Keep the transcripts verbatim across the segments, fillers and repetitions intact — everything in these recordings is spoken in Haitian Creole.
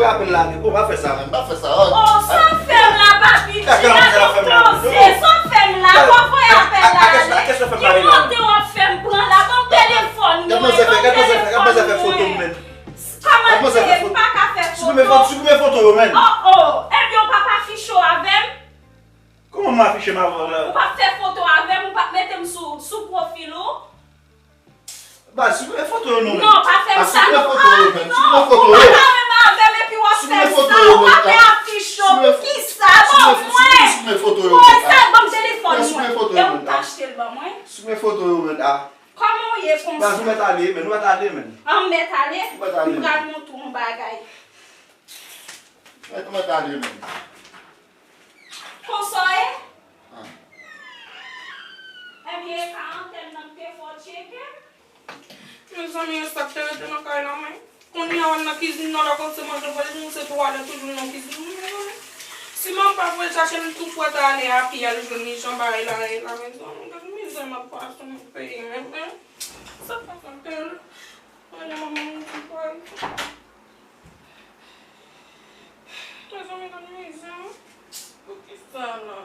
Apèl la ale. Oh, pa fè sa, menm. Pa fè sa. Oh, sa w fè m la, papi? Kaka, m fè la, fè m la. Koze, sa w fè m la? W ap voye apèl la ale. Ki mande w ap fè m pran la? Ban m telefòn mwen, ban m telefòn mwen. Kòman se fè? M pa ka fè foto. Siprime foto, siprime foto yo, menm. Oh, oh. Ebyen, w p ap afiche w avè m? Kòman m afiche m avè w la? Ou p ap fè foto avè m, ou p ap mete m sou, sou pwofil ou? Baz, siprime foto yo non, menm. Non, pa fè m sa non. Siprime foto yo, menm. Siprime foto yo. Ou pa ka menm avè m epi w ap fè m sa. Ou pa fè afich yo. Poukisa? Ban mwen. Siprime foto yo. Poukisa? Ban m telefòn mwen. E ou t achte l ban mwen? Siprime foto yo, menm. Ah. Kòman w ye konsa? Baz, ou mèt ale, menm. Ou mèt ale, menm. An, m mèt ale? Ou mèt ale, menm. M pral montre w yon bagay. Mèt, ou mèt ale, menm. Konsa w ye? Ebyen, e ka antèn nan m te fè w tcheke? Mezanmi, e sa k te rete nan kay la, men. Kounye a, w al nan kizin nan, w al kòmanse manje, w al kòmanse twalèt toujou nan kizin nan, mezanmi. Si manman pa voye chache m tou fwèt ale a pye al jwenn li jan bagay la ye la, mezanmi. Gad mizè m ap pase nan peyi, men, men. Sa pa sa tèl. Mwen, manman, mwen, mwen, mwen. Mezanmi, gad mizè. Poukisa la?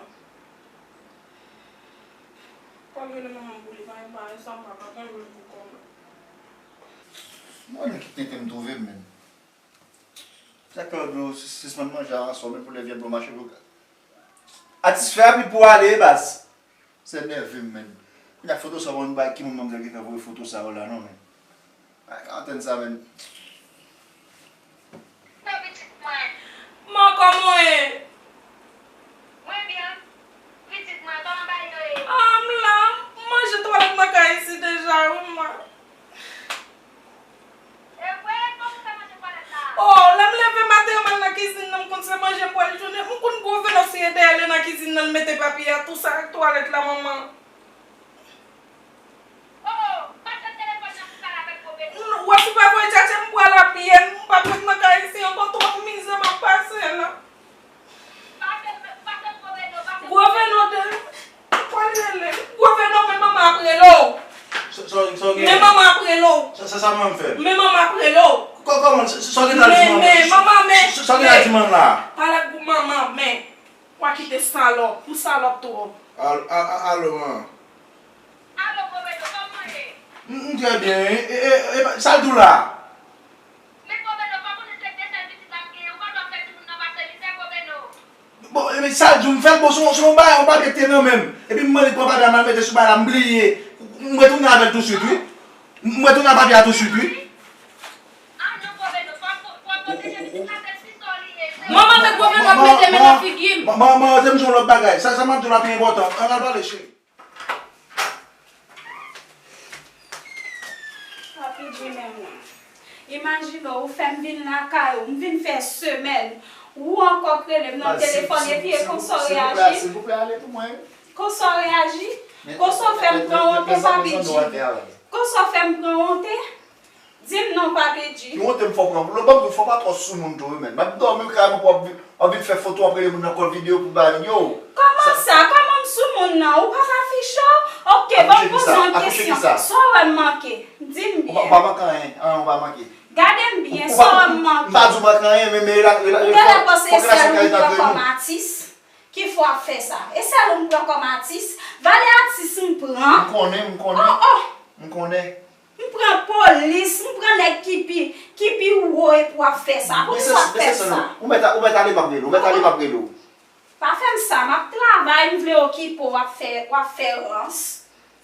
Pral rele manman m pou li bay bagay sa, m pa ka konn pou kò m. Mwen, nan ki tenten m twouve m, menm. Sa k fè w di w sispann manje a aswè, menm pou lè vyann blan mache pou. Atis fè rapid pou w ale, baz. Sa nève m, menm. Kounye a foto sa yo, yon bagay ki moun manzè gentan voye foto sa yo la non, menm. Ay, ka antann sa, menm. Pitit mwen. Man, kòman w ye? Mwen byen. Pitit mwen, kòman bagay yo ye? Ah, m la, m manje twalèt nan kay isi deja, wi, man. Oh, lè m leve maten an, m al nan kizin nan, m konn se manje m pral jwenn. M konn gwo veno siye dèyè l nan kizin nan, l mete papye a, tou sa ak twalèt la, manman. Ou wè si w pa voye chache m, m pral a pye, m p ap ret nan kay isi ankò, twòp mizè m ap pase la. Gwo veno de, pral rele. Gwo veno, men manman ap rele w. Sa, sa, sa w gen? Men manman ap rele w. Sa, sa, sa manman fè? Men manman ap rele w. Kò-, kòman? Sa, sa w gen la di manman? Men, manman, men. Sa, sa w gen la di manman la? Pale ak manman, men. W a kite salòp, pou salòp twòp. Al-, a, a, alo, manman. Alo, gwo veno, kòman w ye? M, m trè byen, wi. E, e, e, sa l di w la? Men gwo veno, pa konnen se de sèl pitit la m genyen, ou pa dwe ap fè timoun nan pase mizè, gwo veno. Bon, e, men sa l di w m fè l, bon, se yon, se yon bagay, yon papye k te nan men m. Epi m mande pou papye a m al mete sou bagay la, m bliye. M retounen avè l tousuit, wi. M retounen ak papye a tousuit, wi. Ah, non, gwo veno, pa, pa, pa pwoteje pitit la, se ti sè w li ye, se. Manman, men gwo veno ap mete men nan figi m. Manman, manman, se m di w yon lòt bagay. Sa, sa m ap di w la pi enpòtan. Ann al pale, cheri. Papi Jimmy, imajine w, ou fè m vin lakay ou, m vin fè semèn, ou ankò k rele m nan telefòn, epi e konsa w reyaji? Silvouplè, ale pou mwen. Konsa w reyaji? Konsa w fè m pran wonte, Papi Jimmy? Konsa w fè m pran wonte? Di m non, Papi G. Ki wonte m fè w pran? Lòt bò m di w fò w pa twò soumoun tou, wi, menn. M ap dòmi, w ka wè m w ap vin, w ap vin fè foto, w ap rele moun nan kòl videyo pou bay yo. Kòman sa? Kòman m soumoun nan? Ou p ap afiche w? Oke, ban m poze w yon kesyon. Sa w wè m manke? Di m byen. Ou pa, ou pa manke anyen. Anyen ou pa manke. Gade m byen, sa w wè m manke? M pa di w manke anyen, men, men, rela-, rela-, ou genlè panse se sèl ou m pran kòm atis ki fè w ap fè sa. E sèl ou m pran kòm atis? Valè atis m pran? M konnen, m konnen. Oh, oh! M konnen. M pran polis, m pran nèg ki pi, ki pi wo epi w ap fè sa. Poukisa w ap fè sa? Ou mèt a-, ou mèt ale, m ap rele w. Ou mèt ale, m ap rele w. Pa fè m sa, m ap travay, m vle okipe w, w ap fè, w ap fè rans.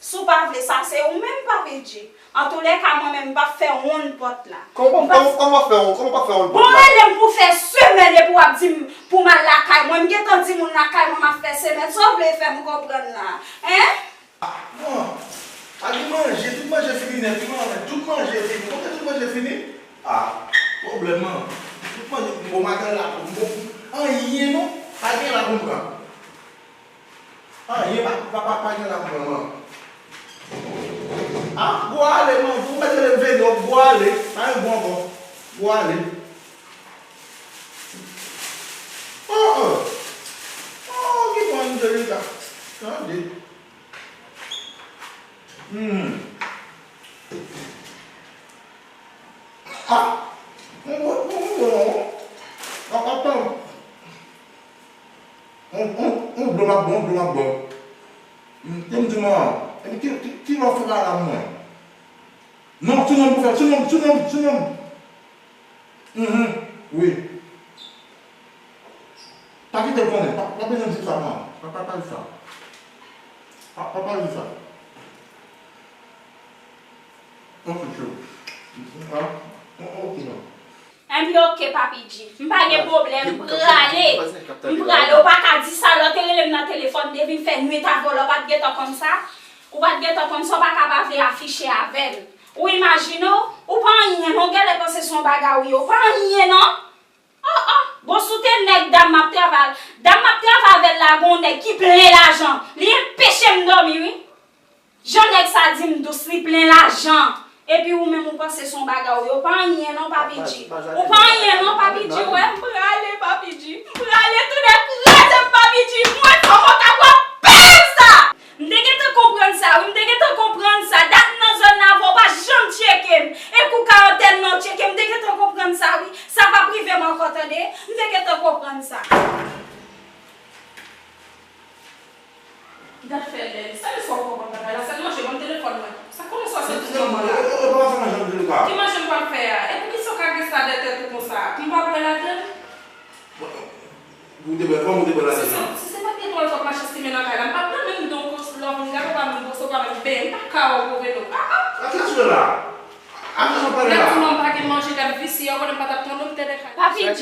Si w pa vle sa, se ou menm, Papi G. Antoulèka, mwen menm, m p ap fè wonn pòt la. Kòman, kòman, kòman w ap fè wonn, kòman w p ap fè wonn pòt la? Bon, rele m pou fè semèn epi w ap di m pou m al lakay mwen. M gentan di moun lakay mwen m ap fè semèn. Sa w vle fè m konprann la? Hein? Ah, bon. A gen manje, tout manje fini nèt, wi, manman. Tout manje fini. Kote tout manje fini? Ah, pwoblèm, manman. Tout manje, bon, maten la, bon, anyen non, pa gen la pou m pran. Anyen, pa, pa, pa, pa gen la pou m pran, manman. Ah, gwo ale, manman, ou mèt rele m vennòk, gwo ale, pa gen bon ankò. Gwo ale. Oh, oh. Oh, ki bon Anjelika. Tande. Hmm. Ah, bon, bon, bon, bon. Dlo m ap bwè. Te m di w, man, epi ki, ki, ki lè w fè bagay la pou mwen? Non, sou non m pou fè, sou non m, sou non m, sou non m. Mhm, wi. Pa kite l konnen, pa, pa bezwen di sa, man. Pa, pa, pa di sa. Pa, pa, pa di sa. Ok, sure. Ah, ok, non. Enben, ok, Papi G. M pa gen pwoblèm, m prale. M prale, ou pa ka di sa lè w te rele m nan telefòn, m te vin fè nwit avè w la, ou pa t gentan konn sa? Ou pa t gentan konn sa, ou pa ka pa vle afiche avè l. Ou imajine w, ou pa anyen non, genlè panse se yon bagay ou ye, ou pa anyen non. Oh, oh, bon, si w te nèg dam m ap travay, dam m ap travay avè l la, gen yon nèg ki plen lajan, li enpeche m dòmi, wi. Jan nèg sa di m dous, li plen lajan. Epi ou menm ou panse se yon bagay ou ye. Ou pa anyen non, Papi G. Ou pa anyen non, Papi G, wè. M prale, Papi G. M prale, tou nèg kraze m, Papi G. Mwen fò mwen ka pran pèl sa. M te gentan konprann sa, wi. M te gentan konprann sa. Dat m nan zòn nan avè w, ou pa janm tcheke m. E kou karantèn nan w tcheke m, m te gentan konprann sa, wi. Sa p ap rive m ankò, tande. M te gentan konprann sa. Gad fè lè, sa e sa w konprann bagay la, sèl manje, ban m telefòn mwen. Sa konnen sa w se tout jan mwen la. Ki manje m pral fè a? E poukisa w ka gen sa dèyè tèt ou konsa? Pou m pa pran ladann? Ou te bwè kòm ou te bwè ladann nan? Si se pa t gen twal twòp machin simen nan kay la, m pa pran menm don kòs lòm, m gade w pa menm bwose, w pa menm benyen, m pa ka wè w pwove non. Ah, ah! Sa k ap fè la? Gad di mwen m pa gen manje, gad visye a, w konnen m pa t ap tande w, m te deja. Papi G,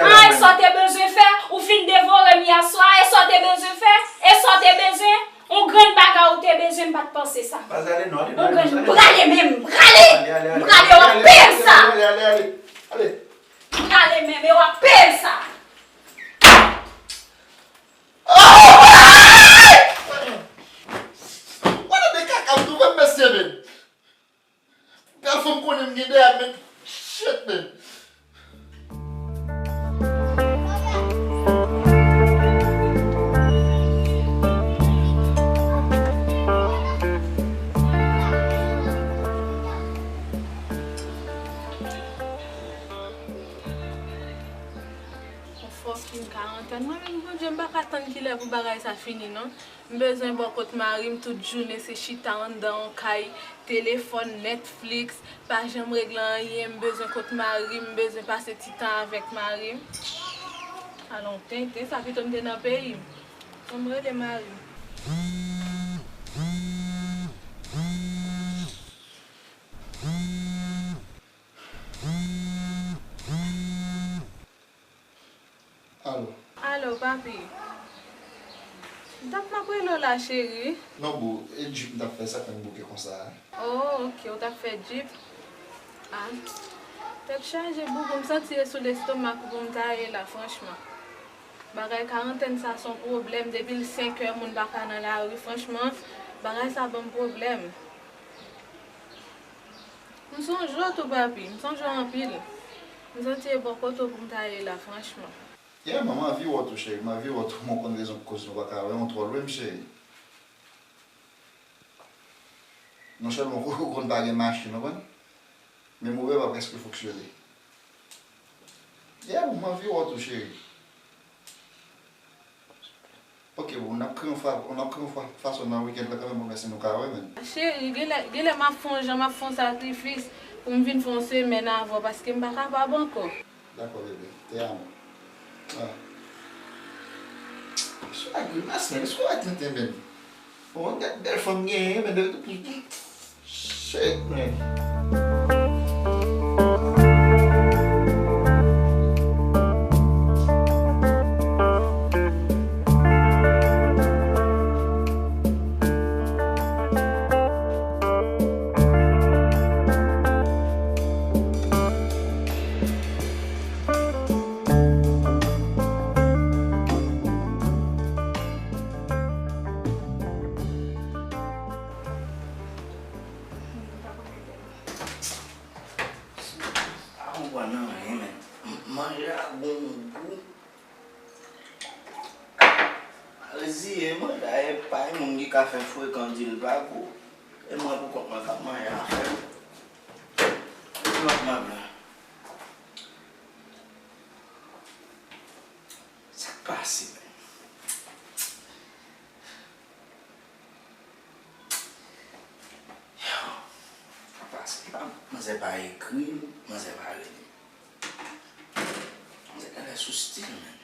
ah, e sa w te bezwen fè? Ou fin devore m yè swa, e sa w te bezwen fè? E sa w te bezwen? On grenn bagay ou te bezwen, m pa t panse sa. On grenn, m prale menm, m prale! M prale, w ap peye m sa! M prale menm, e w ap peye m sa! Wè nan de kaka m twouve m, mesye, men. Bèl fanm konnen m gen dèyè, men. Shit, men. Yon fucking karantèn. Mwen menm, Bondye, m pa ka tann kilè pou bagay sa fini, non. M bezwen bò kot mari m tout jounen, se chita anndan yon kay, telefòn, Netflix, pa janm regle anyen. M bezwen kot mari m, m bezwen pase ti tan avèk mari m. Alon tenten, sa pito m te nan peyi m. Fò m rele mari m. Alo. Alo, papi. M t ap, m ap rele w la, cheri. Non, boo, e djip m t ap fè, sa k fè m bouke konsa a. Oh, ok, ou t ap fè djip. Ah. Tèt chaje, boubou, m santi e sou lestomak ou pou m ta ye la, franchman. Bagay karantèn sa se yon pwoblèm, depi l senk è moun pa ka nan lari, franchman, bagay sa ban m pwoblèm. M sonje w tou, papi. M sonje w anpil. M santi e bò kote w pou m ta ye la, franchman. Yeah, man, m anvi wè w tou, cheri. M anvi wè w tou, men w konn rezon k koz nou pa ka wè, w twò lwen m, cheri. Non sèlman w konn pa gen machin, w konprann? Men Uber pa prèske fonksyone. Yeah, m anvi wè w tou, cheri. Ok, bon, n ap kreye yon fa-, n ap kreye yon fa-, fason nan wikenn lan kanmenm pou m wè si nou ka wè, men. Cheri, genlè, genlè m ap fè yon jan, m ap fè yon sakrifis pou m vin fè yon semèn avè w, paske m pa kapab ankò. Dakò, bebe. Te amo. Ah. Sou la grimas, men. Sou la tenten, men. Bon, gad bèl fanm genyen, men. Shit, man. Pa konprann anyen, men. Manje a gon gou. Reziye mwen, dayè pa gen moun ki ka fè frekan di l pa gou. E mwen pou kont mwen k ap manje afè m. Lòt mwen blan. Sa k pase, men? Manzè pa ekri m, manzè pa rele m. Manzè genlè sou stil, menm.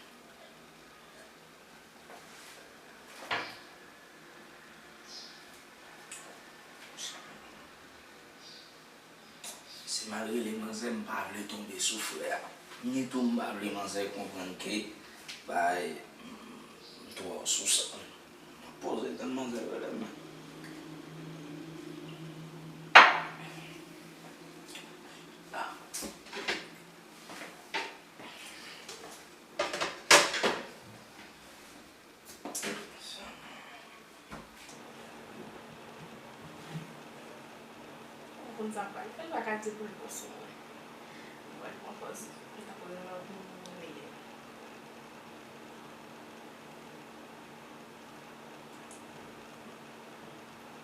Si m al rele manzè, m pa vle tonbe sou frè a. Ni tou m pa vle manzè konprann ke bay, m twò sou sa. M ap poze tann manzè rele m. Ou konn sa m pral fè, l pa ka di pou l pran sou mwen. Mwen pran pòz, m ta pral rele lòt moun, mwen rele.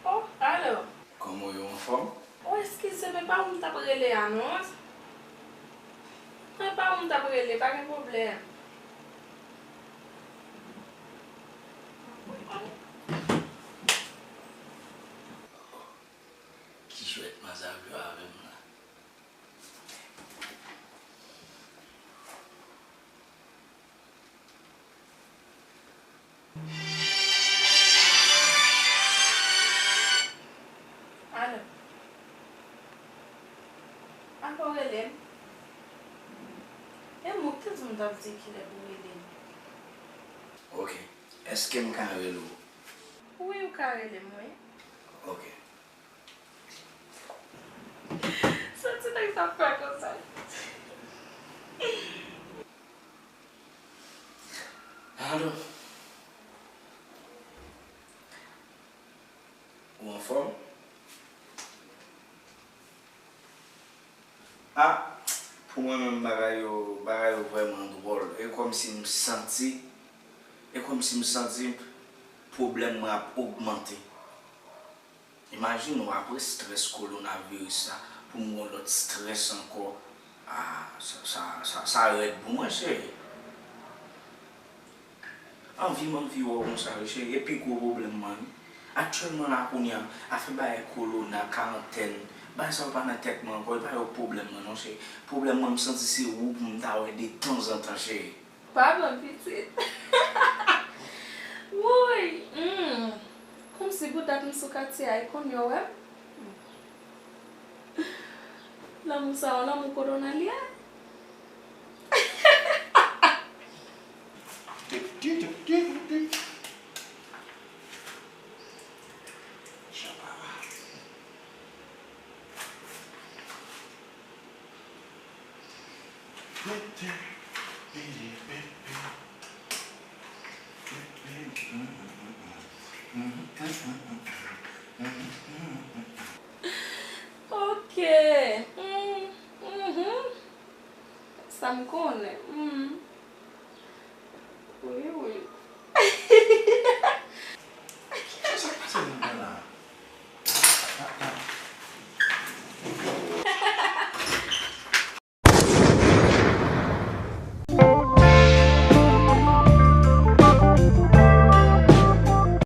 Oh, alo. Kòman w ye, w anfòm? Oh, eskize, men pa ou m t ap rele a, non. Men pa ou m t ap rele, pa gen pwoblèm. Ki jwèt manzè ap jwe avè m la? Alo. Apa w rele m? E mwen ki te di w m t ap di kilè pou w rele m. Ok. Èske m ka rele w? Wi, ou ka rele m, wi. Ok. Sa ti nèg sa fè konsa. Alo. Ou anfòm? Ah, pou mwen menm bagay yo, bagay yo vrèman dwòl. E kòmsi m santi, e kòmsi m santi pwoblèm mwen ap ogmante. Imajine w, apre strès kowonaviris la, pou m gen yon lòt strès ankò. Ah, sa, sa, sa, sa rèd pou mwen, cheri. Anvi m anvi wè w konsa, wi, cheri. E pi gwo pwoblèm mwen, wi. Aktyèlman la, kounye a, afè bagay kowona, karantèn, bagay sa yo pa nan tèt mwen ankò, e pa yo pwoblèm mwen, non, cheri. Pwoblèm mwen, m santi se ou pou m ta wè detanzantan, cheri. Padon, pitit. Woy! Hmm. Kòmsi pou dat m sou katye a, e kounye a w wè m? Lanmou sa, yon lanmou kowona li ye? Ok. Mm, mhm. Sa m konnen. Mm. Wi, wi.